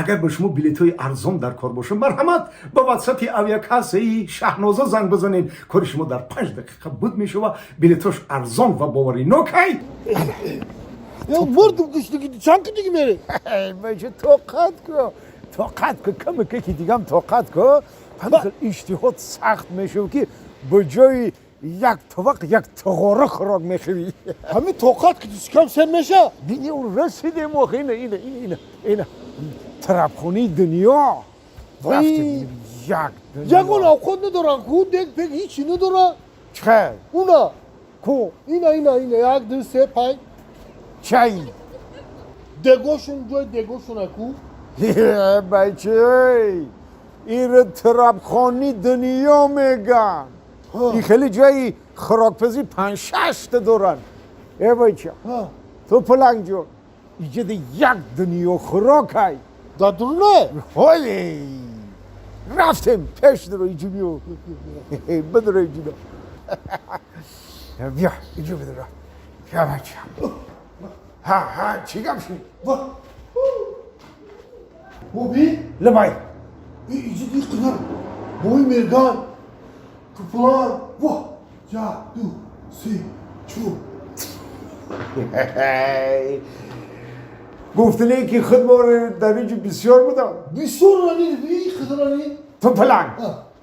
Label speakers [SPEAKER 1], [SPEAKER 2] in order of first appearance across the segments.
[SPEAKER 1] Агар ба шумо билетҳои арзон дар кор бошад, марҳамат, ба ватсапи авиакассаи Шаҳноза занг бизанед. Кори шумо дар 5 дақиқа буд мешава. Билетҳош арзон ва боваринокай.
[SPEAKER 2] Я мурдум гушнагӣ, чанд ки диги мере?
[SPEAKER 3] Бача, тоқат ку, тоқат ку, каме ки дигам тоқат ку. Ҳамин иштиҳод сахт мешав, ки ба ҷои як товақ як туғора хӯрок мехӯрӣ.
[SPEAKER 2] Ҳамин тоқат ки шикам сер меша.
[SPEAKER 3] Бини, расидем охи. Ина, ина, ина, ина тарабхонаи дунё. Рафтем, як дунё.
[SPEAKER 2] Ягон овқот надоран ку, дег пег ҳичи надора.
[SPEAKER 3] Чӣ?
[SPEAKER 2] Уна.
[SPEAKER 3] Ку?
[SPEAKER 2] Ина, ина, ина, як, ду, се, панҷ.
[SPEAKER 3] Чай?
[SPEAKER 2] Дегошун, ҷои дегошуна ку.
[SPEAKER 3] Бача, ира тарабхони дунё меган. Ин хеле ҷои хӯрокпазӣ панҷ шашта доранд. Э, бача, ту палангҷон, иҷода як дунё хӯрокай.
[SPEAKER 2] Дар дуруне?
[SPEAKER 3] Ҳой, рафтем, пеш дуро, иҷо биё, бидуро, иҷо биё, иҷо бидуро, бия, бача. Ҳа, ҳа, чӣ гап шуд?
[SPEAKER 2] Боби.
[SPEAKER 3] Лабай.
[SPEAKER 2] Иҷо ди қадар бои мерган тупулан, во, як, ду, се, чор.
[SPEAKER 3] Гуфтане ки худ дар инҷо бисёр будам.
[SPEAKER 2] Бисёр рани, қадарани.
[SPEAKER 3] Ту паланг,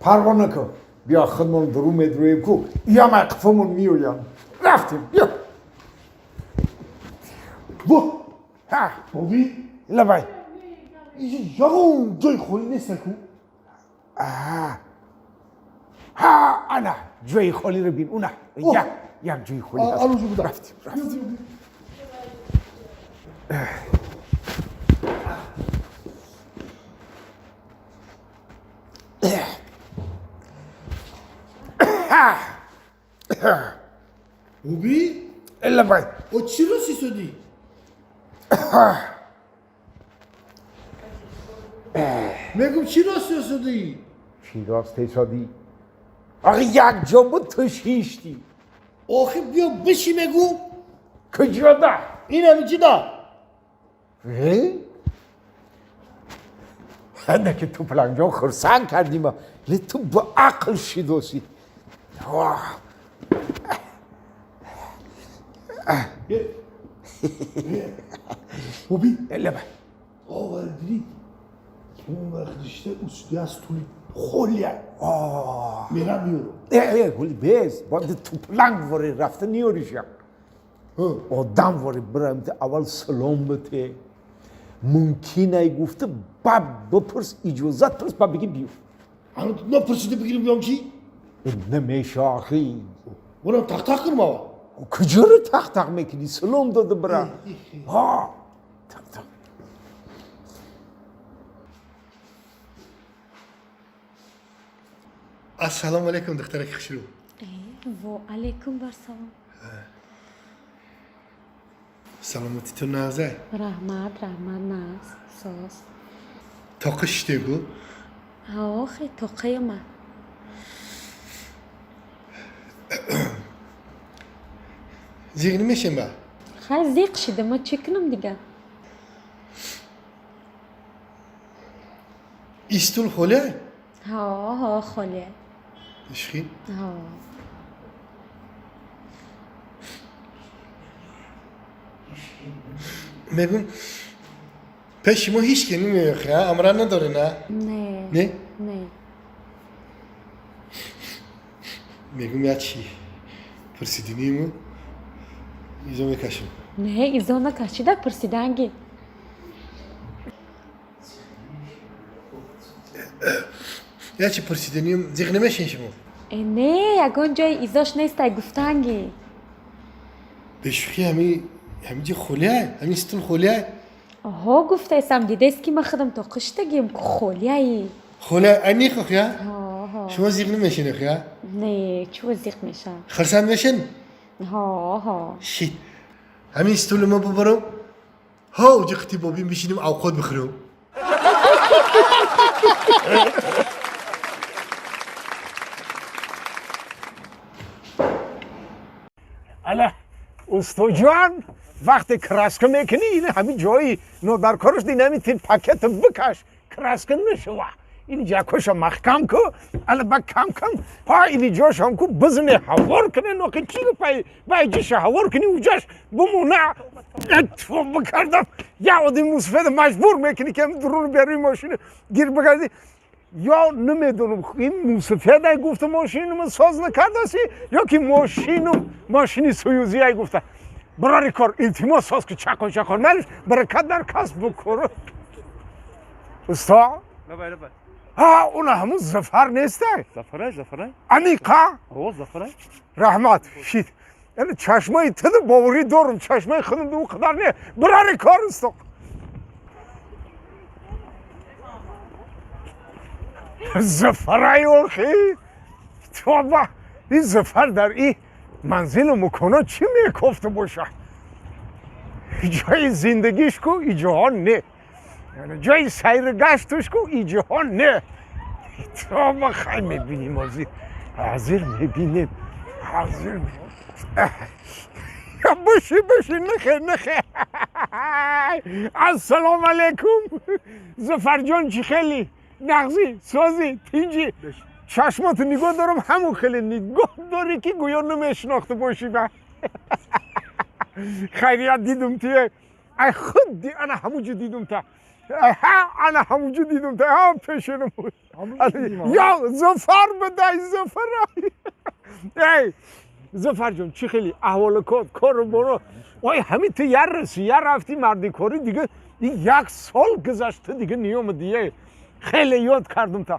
[SPEAKER 3] парво накун, биё, худмон дуру медруем ку, яма қифомон меоям. Рафтем, биё.
[SPEAKER 2] Во.
[SPEAKER 3] Ҳа.
[SPEAKER 2] Боби.
[SPEAKER 3] Лабай.
[SPEAKER 2] Иҷо ягон ҷои холӣ неста ку.
[SPEAKER 3] Ҳа, ана ҷои холиро бин, уна як ҷои холӣ ҳаст.
[SPEAKER 2] Ануҷо буда.
[SPEAKER 3] Рафтем, рафтем.
[SPEAKER 2] Боби.
[SPEAKER 3] Лабай.
[SPEAKER 2] О, чӣ рост истодӣ? Мегум, чӣ рост истодӣ?
[SPEAKER 3] Чӣ рост истодӣ? Охи, як ҷо буд, ту шиштӣ.
[SPEAKER 2] Охи, биё биши, мегум.
[SPEAKER 3] Куҷода?
[SPEAKER 2] Ин ҳамиҷида.
[SPEAKER 3] Не ки ту палангҷон хурсанд кардима, ле ту ба ақл шидосӣ.
[SPEAKER 2] Боби.
[SPEAKER 3] Лабай.
[SPEAKER 2] Овар, дидӣ, он вақт ришта усудия стули холия мерам, меёрам.
[SPEAKER 3] Гули бес бояд ту паланг вори рафта ниёриша, одам вори бирам, аввал салом бите, мумкин ай гуфта, баъд бипурс, иҷозат пурс, баъд биги биё.
[SPEAKER 2] Ҳанӯз напурсида бигирим, биём чӣ?
[SPEAKER 3] Намеша охи.
[SPEAKER 2] Онам тақтақ кунам аввал.
[SPEAKER 3] Куҷоро тақ-тақ мекунӣ? Салом дода бира. Ҳа, тақ-тақ.
[SPEAKER 2] Ассалому алайкум, духтараки хушрӯ.
[SPEAKER 4] Во алайкум барсалом.
[SPEAKER 2] Саломатитон нағза?
[SPEAKER 4] Раҳмат, раҳмат, нағз, соз.
[SPEAKER 2] Тоқа шиштегу?
[SPEAKER 4] Охи, тоқаяма.
[SPEAKER 2] Зиқ намешем ба?
[SPEAKER 4] Хай, зиқ шида, ма чӣ кунам дига?
[SPEAKER 2] Истул холия?
[SPEAKER 4] Ҳо, ҳо, холия.
[SPEAKER 2] Ишқи.
[SPEAKER 4] Ҳо.
[SPEAKER 2] Мегум, пеши мо ҳеч ки намеёхи, амра надоре, на?
[SPEAKER 4] Не.
[SPEAKER 2] Не.
[SPEAKER 4] Не.
[SPEAKER 2] Мегум, як чи пурсидиниму изо мекашем.
[SPEAKER 4] Не, изо накашида, пурсиданги.
[SPEAKER 2] Як чи пурсиданим, зиқ намешин шумо?
[SPEAKER 4] Э, не, ягон ҷои изош нестай, гуфтанги.
[SPEAKER 2] Бешӯхӣ, ҳамиҷи холия, ҳамин стул холия?
[SPEAKER 4] Оҳо, гуфтаесам, дидест ки ман худам тоқи шидагим, холияи.
[SPEAKER 2] Холия аниқ, охия?
[SPEAKER 4] Ҳо, ҳо.
[SPEAKER 2] Шумо зиқ намешин, охия?
[SPEAKER 4] Не, чӯ зиқ мешам?
[SPEAKER 2] Хурсанд мешин?
[SPEAKER 4] Ҳо, ҳо.
[SPEAKER 2] Шит, ҳамин стули мо бубарам, ҳо, уҷи қити бобим бишинем, авқот бихӯрем.
[SPEAKER 3] Ала, устоҷон. Вақте краска мекунӣ, ин ҳамин ҷои нодаркораш ин ҳамин тин пакета бикаш, краска нашава. Ин ҷакоша маҳкам ку, ала ба кам кам ҳа ин ҷошам ку бизне ҳавор куне, ноқи чӣ пай бай ҷиша ҳавор кунӣ, уҷаш бумона. То бикардам, як одами мусафеда маҷбур мекунӣ ки дуруни беруи мошина гир бигардӣ. Ё намедонам, ин мусафедай гуфта мошинама соз накардаси, ё ки мошину мошини союзияй гуфта. Барори кор, илтимос, соз ки чақон чақон малиш, баракат дар касб букор. Усто, ҳа, уна ҳамун Зафар нестай?
[SPEAKER 5] Зафарай, Зафарай.
[SPEAKER 3] Аниқа?
[SPEAKER 5] О, Зафарай.
[SPEAKER 3] Раҳмат, шит. Яъне чашмаи тиду боварӣ дорам, чашмаи худам ду қадар не. Барори кор, усто. Зафарай охи, тоба, ин Зафар дар и манзилу муконо чӣ мекофта боша? Ҷои зиндагиш ку иҷоҳо не, ҷои сайру гаштуш ку иҷоҳо не. Тоба, хай мебинем, ҳозир ҳозир мебинем, ҳозир. Боши, боши, нахе, нахе. Ассалому алайкум, Зафарҷон, чӣ хели нағзи, сози, тинҷи? Чашмоту нигоҳ дорам, ҳамон хеле нигоҳ дорӣ, ки гӯё намешинохта бошӣ. Ба хайрият, дидум тие, ай худди ана ҳамуҷо дидум та, ҳа, ана ҳамуҷо дидум та, ҳа, пешинам. Ё Зафар будай, Зафарай. Эй, Зафарҷон, чӣ хели аҳволу кор, кору боро? Ой, ҳамин ту як Русия рафтӣ мардикорӣ, дига як сол гузашта, дига ниёмадие. Хеле ёд кардум та,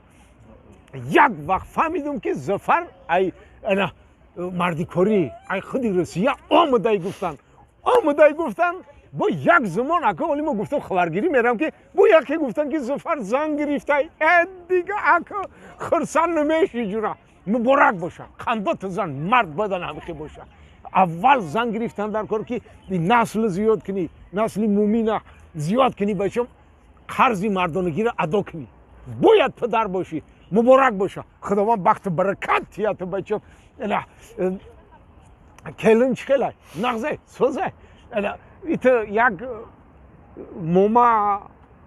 [SPEAKER 3] як вақт фаҳмидум, ки Зафар ай ана мардикорӣ ай худи Русия омадай гуфтан, омадай гуфтан. Бо як замон ака оли мо гуфтам, хабаргирӣ мерам, ки бо яке гуфтан, ки Зафар зан гирифтай. Э, дига ака хурсанд намеши ҷура. Муборак боша, қандота зан мард бадан ҳамихе боша. Аввал зан гирифтан дар кор, ки насл зиёд кунӣ, насли мумина зиёд кунӣ, бачам, қарзи мардонагиро адо кунӣ, бояд падар бошӣ. Муборак боша, Худованд бахту баракат тияту, бачам. Келин чӣ хелай, нағзе, созе? Ито як мома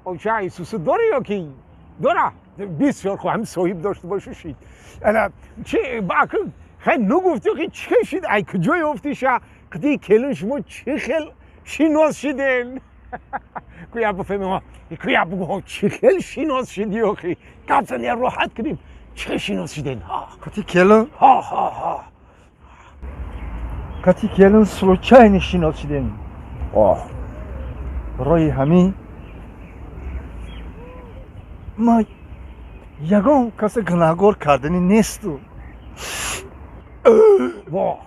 [SPEAKER 3] оча Исусу дорӣ ё ки дора? Бисёр хуб, ҳамин соҳиб дошта бошу шид. Чи хай нугуфтӣ, ки чӣ шид, ай куҷо ёфтиша? Қити келин шумо чӣ хел шинос шиден? Куя бифаҳмем, куя бугу, чӣ хел шинос шидӣ охи? Гап зани, роҳат кунем. Чӣ хел шинос шиден?
[SPEAKER 5] Қити келин?
[SPEAKER 3] Ҳа, ҳа, ҳа.
[SPEAKER 5] Қати келин случайно шинос шидем. Роҳи ҳамин ма ягон каса гунаҳгор карданӣ несту.
[SPEAKER 3] Во.